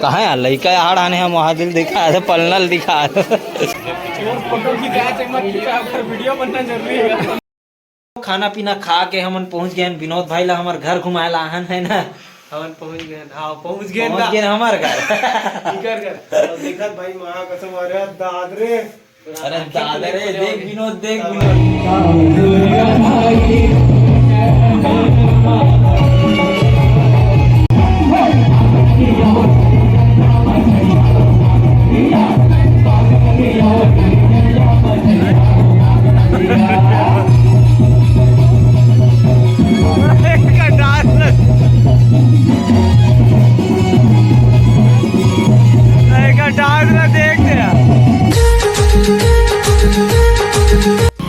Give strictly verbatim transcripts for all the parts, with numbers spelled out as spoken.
कहाँ यार लइका यार आने हम वहाँ दिल दिखा दे, पलनल दिखा दे। फोटो खींचा, एक बार खींचा, पर वीडियो बनना जरूरी है। खाना पीना खा के हमन पहुँच गए हन विनोद भाई ला हमर घर घुमाए ला आहन, है ना? हमन पहुँच गए हन, हाँ, पहुँच गए हन पहुँच का? गए हन हमर घर। इकर घर। अब देखत भाई, माँ कसम, अरे दाद रे। अरे दादा रे, देख विनोद, देख विनोद।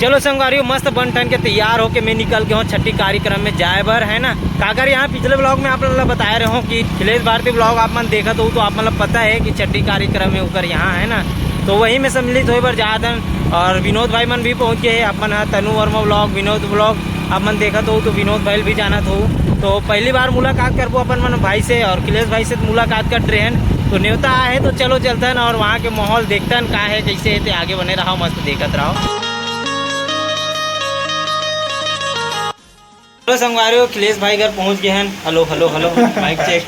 चलो संगवारी हो, मस्त बन ठन के तैयार होके मैं निकल गे हों छट्ठी कार्यक्रम में जाए बर, है ना। काकर यहाँ पिछले vlog में आप लोग ला बताए रहे हों कि अखिलेश भारती vlog आप मन देखत हो तो आप मन ला पता है कि छट्ठी कार्यक्रम में ओकर यहाँ, है ना। तो वही में सम्मिलित होए बर जात हन। और विनोद भाई मन भी पहुँच गए हैं, आप मन ह तनु वर्मा vlog, विनोद vlog आप मन देखत हो तो विनोद भाई भी जानत हो। तो पहली बार मुलाकात करबो अपन मन भाई से और अखिलेश भाई से मुलाकात कर रहे हैं। तो नेवता आए हैं तो चलो चलतन और वहाँ के माहौल देखतन का है, कैसे है, ते आगे बने रहो, मस्त देखत रहो। हेलो संगवारी हो, अखिलेश भाई घर पहुँच गए हैं। Hello, hello, hello, mic check.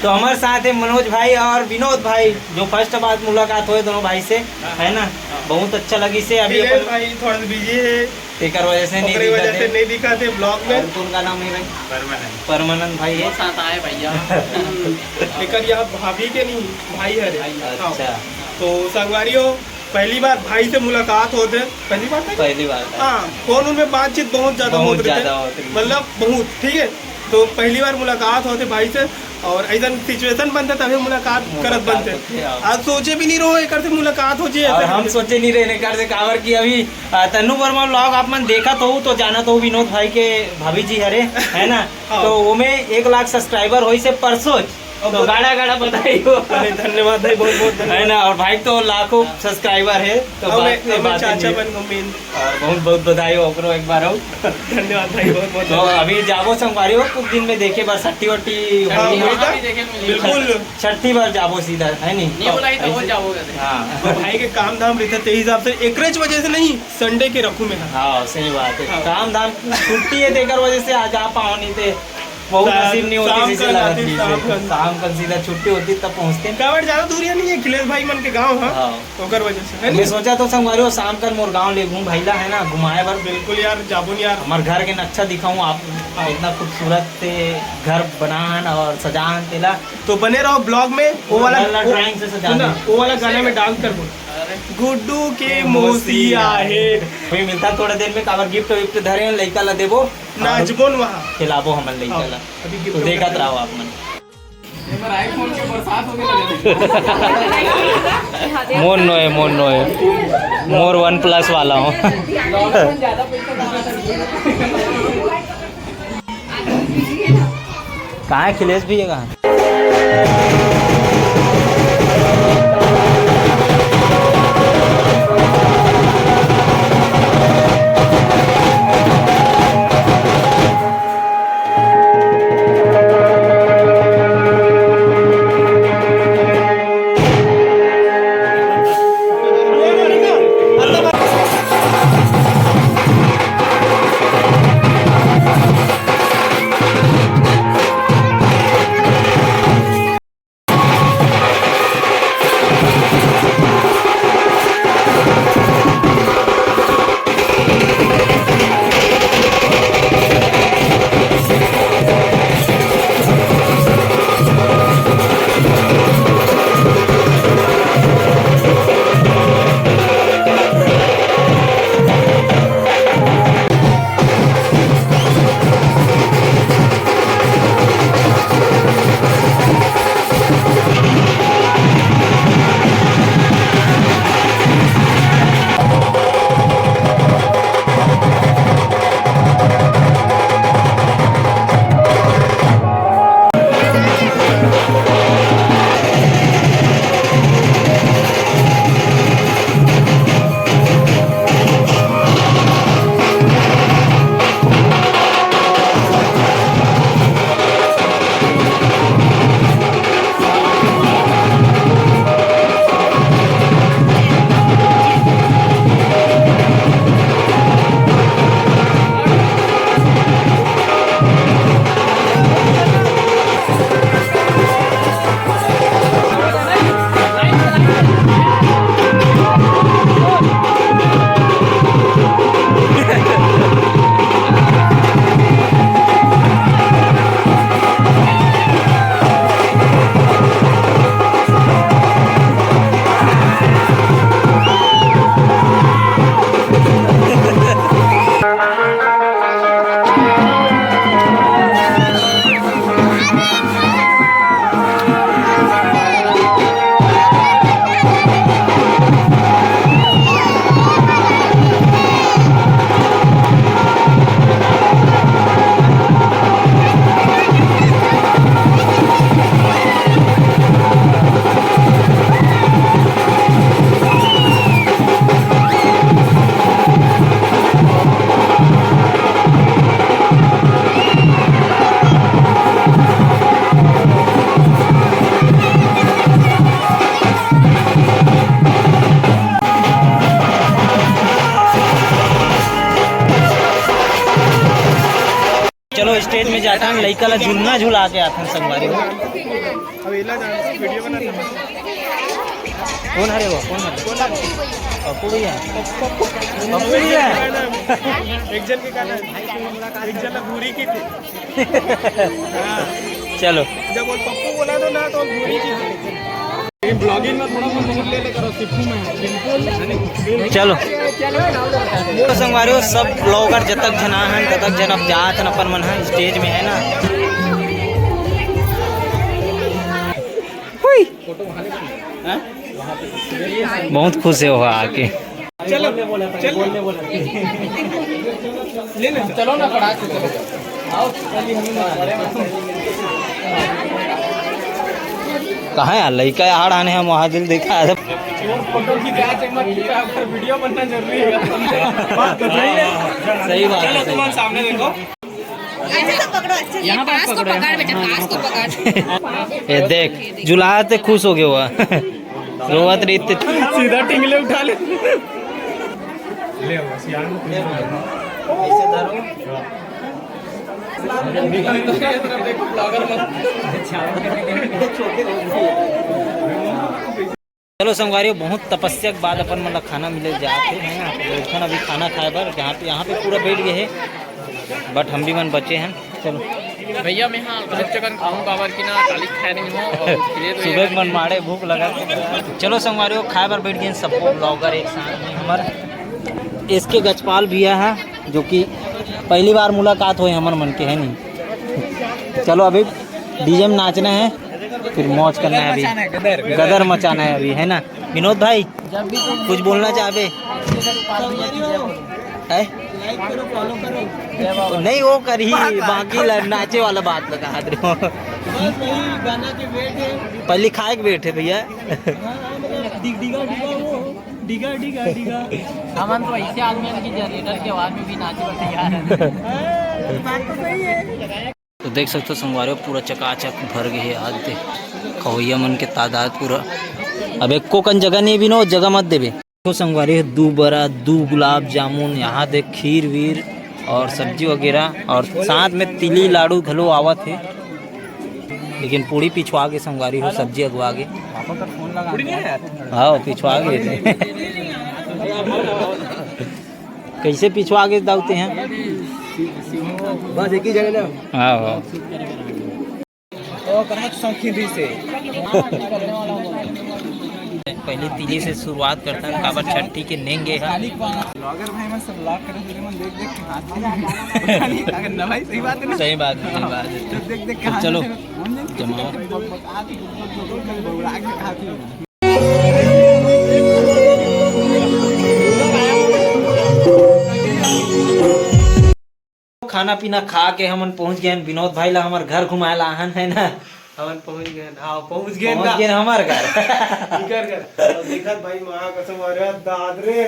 तो हमारे साथ है मनोज भाई और विनोद भाई, जो फर्स्ट बार मुलाकात हुए दोनों भाई से, है ना? बहुत अच्छा लगी से। अभी अखिलेश अपन भाई थोड़ा सा बिजी है, तेकर वजह से नहीं ओकरे वजह दिखत से है। नहीं दिखत है vlog में। और कौन का नाम है भाई? परमानंद। परमानंद भाई है। वो साथ आए भैया। हम्म, एकर यहाँ भाभी के नहीं, भाई हरे। अच्छा। तो संगवारी हो, पहली बार भाई से मुलाकात होत है। पहली बार था? पहली बार था। हाँ, फोन उनमें बातचीत बहुत ज्यादा बहुत होत रहते। ज्यादा होत रही। मतलब बहुत, ठीक है। तो पहली बार मुलाकात होत है भाई से, और ऐसा सिचुएशन बनता तभी मुलाकात मुलाकात करत बनते। होत है, हाँ। आज सोचे भी नहीं रहो एकर से मुलाकात हो जाए और ऐसा हम करके। सोचे नहीं रहे एकर से, काबर कि अभी, आ, तनु वर्मा vlog आप मन देखत हो तो जानत हो विनोद भाई के भाभी जी हरे, है ना? हाँ। तो ओमे एक लाख सब्सक्राइबर होइस हे परसों। अब तो बता- गाड़ा गाड़ा बताइयो। अरे धन्यवाद भाई, बहुत बहुत धन्यवाद। है ना, और भाई तो लाखों सब्सक्राइबर है, तो अब बात मैं, से अब मैं बात चाचा नहीं। बन गो मेन। और बहुत बहुत बधाई हो ओकरो एक बार हो। धन्यवाद भाई, बहुत बहुत तो धन्यवाद। अभी जाबो संगवारी हो, कुछ दिन में देखे बर छट्ठी वट्ठी हाँ, होही। वही था। बिल्कुल। छट्ठी बार जाबो सीधा, है नहीं? नहीं बोला ही तो हो ऐसे। जाओगे। हाँ। तो भाई के काम धाम रहते, ते हिसाब से एकरेच वजह से नहीं, संडे के रखूँ मैं। हाँ, सही बात है। हाँ। काम धाम छुट्टी है, तेकर वजह से आ जा पाओ, नहीं ते बहुत शाम नसीब नहीं होती, का जिसे लगत आती, नहीं शाम से। का। शाम का सीधा छुट्टी होती तब पहुँचते। काबर ज्यादा दूरिया नहीं है, अखिलेश भाई मन के गाँव, हाँ। हाँ। ओकर वजह से, है मैं नहीं? सोचा तो संगवारी हो, शाम कर मोर गाँव ले घूम भाईला, है ना, घुमाए बर। बिल्कुल यार, जाबो नहीं यार। हमार घर के नक्शा दिखाऊँ आप, हाँ। इतना खूबसूरत से घर बनान और सजान तेला। तो बने रहो vlog में, वो वाला, घर ला वो, drawing से सजा सुन ना, दे। वो वाला गाना में dance कर बोल। गुड्डू के मौसी आहे। अभी मिलता थोड़ा देर में, काबर गिफ्ट विफ्ट धरे हैं, लइका ला देबो। नाचबो न वहाँ। खिलाबो हमन लइका हाँ, ला। अभी गिफ्ट तो देखत रहो आप मन। एमे iPhone के बरसात होने लगे। मोर नोहे, मोर नोहे, मोर वन प्लस वाला हूँ। कहाँ है अखिलेश भैया, कहाँ? में जाथन, लइका ला झुलना झुला के आथन संगवारी हो। अब एला जान, वीडियो बना। कौन हरे वो? कौन हरे? पप्पू भैया। पप्पू भैया। एक जन के गाना है। एक जन ला भूरी की थी। चलो। जब वो पप्पू बोला था ना, तो भूरी की थी। लेकिन ब्लॉगिंग में थोड़ा सा मोड ले लेकर और सीखूं मैं। चलो। तो संगवारी हो, सब ब्लॉगर जतक झन आहन, ततक झन अब जात हन अपन मन ह स्टेज में, है ना। हुई। बहुत खुश हे वो आके। चलो, चलो। ले ले। चलो ना, फटाक से चलो। आओ। कहाँ यार, लइका यार आने हम वहाँ दिल देखा है। फोटो खींचा, चम्मच खींचा, पर वीडियो बनना जरूरी है। बात तो सही है। सही बात है, चलो, सही तुम बात। सामने देखो। ऐसे सब पकड़ो, अच्छे से। यहाँ पास पास को पकड़ो, पकड़ यहाँ। बेटा, हाँ, पास को यहाँ पकड़। ये देख, जुलाहा ते खुश हो गया हुआ। रोवत रही ते। सीधा टिंगले उठा ले। ले आओ, सियान को पूछ लो। ऐसे धरो। चलो संगवारी, बहुत तपस्या के बाद अपन मन ला खाना मिले जात हे, है ना। तो एखन अभी खाना खाए बर जहाँ पे, यहाँ पे पूरा बैठ गए हे, but हम भी मन बचे हैं। चलो भैया, मैं हाँ गलत जगह खाऊं, बाबर की ना काली खाए नहीं हो और फिर तो सुबह ये मन मारे भूख लगा। चलो संगवारी हो, खाए बर बैठ गए सब ब्लॉगर एक साथ में। हमार एस के गजपाल भैया है, जो कि पहली बार मुलाकात होए हमर मन के, है नहीं। चलो अभी डीजे में नाचना है, फिर मौज करना है अभी। गदर मचाना है अभी, है ना विनोद भाई? कुछ बोलना चाहबे? है? नहीं, वो कर ही बाकी ला-, नाचे वाला बात लगा हाथ रे। पहले खाए के बैठे भैया। डिगा, डिगा, वो, डिगा, डिगा, डिगा। हमन तो ऐसे आदमी हन कि जनरेटर के आवाज में भी नाचे बर तैयार है। हाँ, बात तो सही है। तो देख सकते हो संगवारी हो, पूरा चकाचक भर गए हे आज दे खवैया मन के तादाद पूरा। अब एको कन जगह नहीं बिनो, जगह मत देबे। तो संगवारी हो, दू बरा, दू गुलाब जामुन, यहाँ देख खीर वीर और सब्जी वगैरह और साथ में तिली लाडू घलो आवत हे। लेकिन पूड़ी पिछवा के संगवारी हो, सब्जी अगवा के। हाँ, पिछवा के। कैसे पिछवा के दावते हैं? बस एक ही जगह ना। हाँ, हाँ। ओ, कहाँ शौकीन रही से? पहले तिली से शुरुआत करता है, काबर छठी के नेंगे है। ब्लॉगर भाई मन सब ब्लॉग करे, तेरे मन देख देख के हाथ अगर ना भाई, सही बात है ना? सही बात है, सही बात है। देख देख के तो हाथ चलो, जमाओ। बता दे, बता दे, बता दे, बता दे। खाना पीना खा के हमन पहुंच गए विनोद भाई ला हमर घर घुमाए ला आहन, है ना? हमन पहुंच गए, हाँ, पहुंच गए पहुंच ना। गए हमर घर। इकर घर। अब देखत भाई, माँ कसम, अरे दाद रे।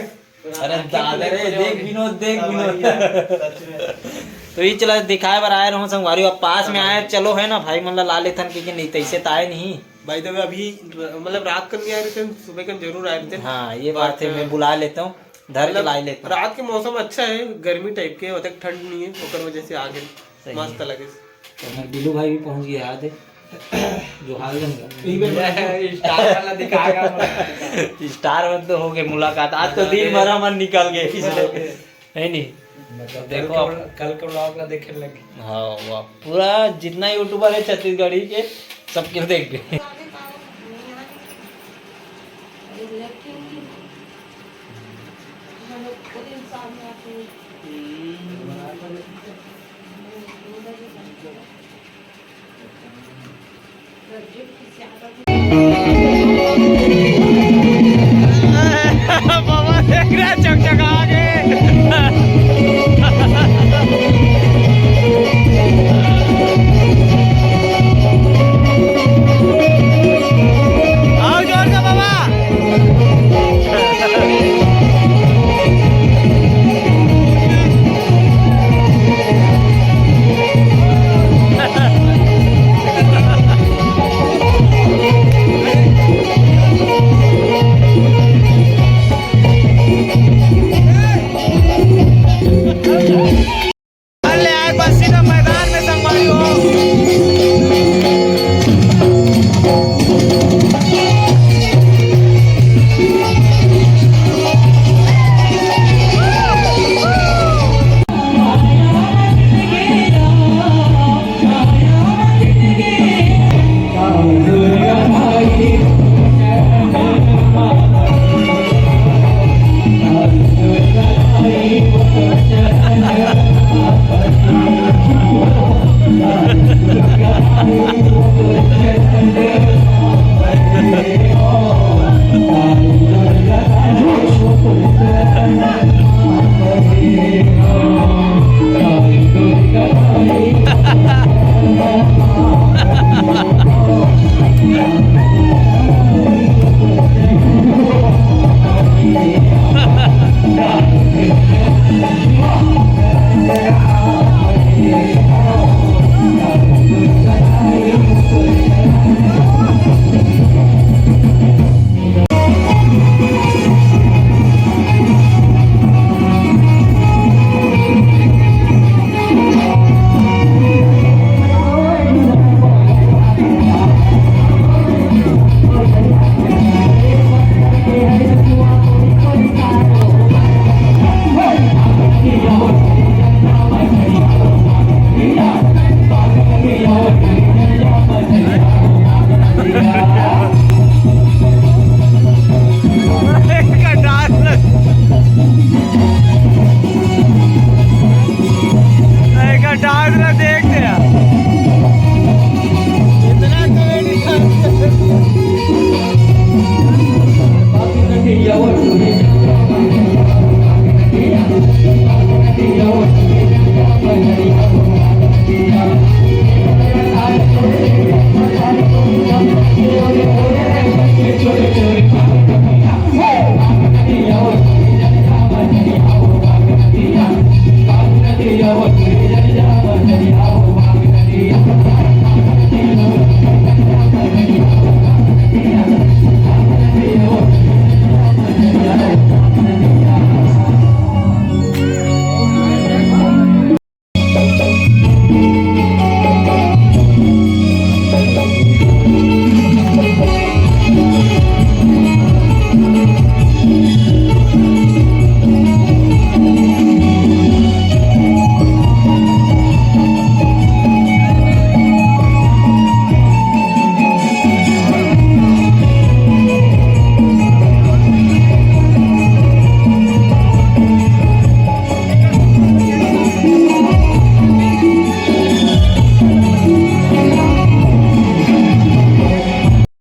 अरे दाद रे, देख विनोद, देख हाँ विनोद। भाई, सच में। तो ये चला दिखाए बर आए रहूं संगवारी, अब पास में आए, चलो है ना भाई, मन ला ला लेथन, क्योंकि नहीं तैसे तो आए नहीं। भाई तो अभी मतलब रात कन नहीं आए रहते, सुबह कन जरूर आए रहते। हाँ, ये बात है, मैं बुला लेता हूँ। धर के मतलब, लाई लेता हूँ। रात के मौसम अच्छा है, गर्मी टाइप के, अतक ठंड नहीं है, ओकर वजह से आ गए। सही मस्त है। लगे। तो मैं बिलू भाई भी पहुंच गया, याद है? जो हाल जन का। स्टार वाला दिखाएगा। स्टार मन तो हो गए मुलाकात, आज तो दिन भर हमन निकल गए, इसलिए। है नहीं? मतलब, देखो कल के, आप कल के vlog ला देखे लगे। हाँ, वाह, पूरा जितना यूट्यूबर है छत्तीसगढ़ी के, सबके देख गए। बाबा देख रहा, चकचका के। आओ जोर से बाबा।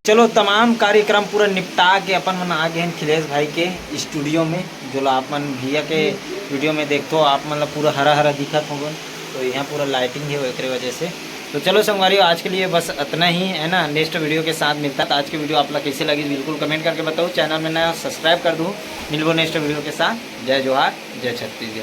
चलो, तमाम कार्यक्रम पूरा निपटा के अपन मन आ गए हैं खिलेश भाई के स्टूडियो में। जो ला आप मन भैया के वीडियो में देखते हो, आप मन ला पूरा हरा हरा दिखत होगा, तो यहाँ पूरा लाइटिंग है, ओकरे वजह से। तो चलो संगवारी, आज के लिए बस इतना ही है ना। नेक्स्ट वीडियो के साथ मिलता है। तो आज की वीडियो आप ला कैसे लगी, बिल्कुल कमेंट करके बताओ। चैनल में नया, सब्सक्राइब कर दो। मिलबो नेक्स्ट वीडियो के साथ। जय जोहार, जय छत्तीसगढ़।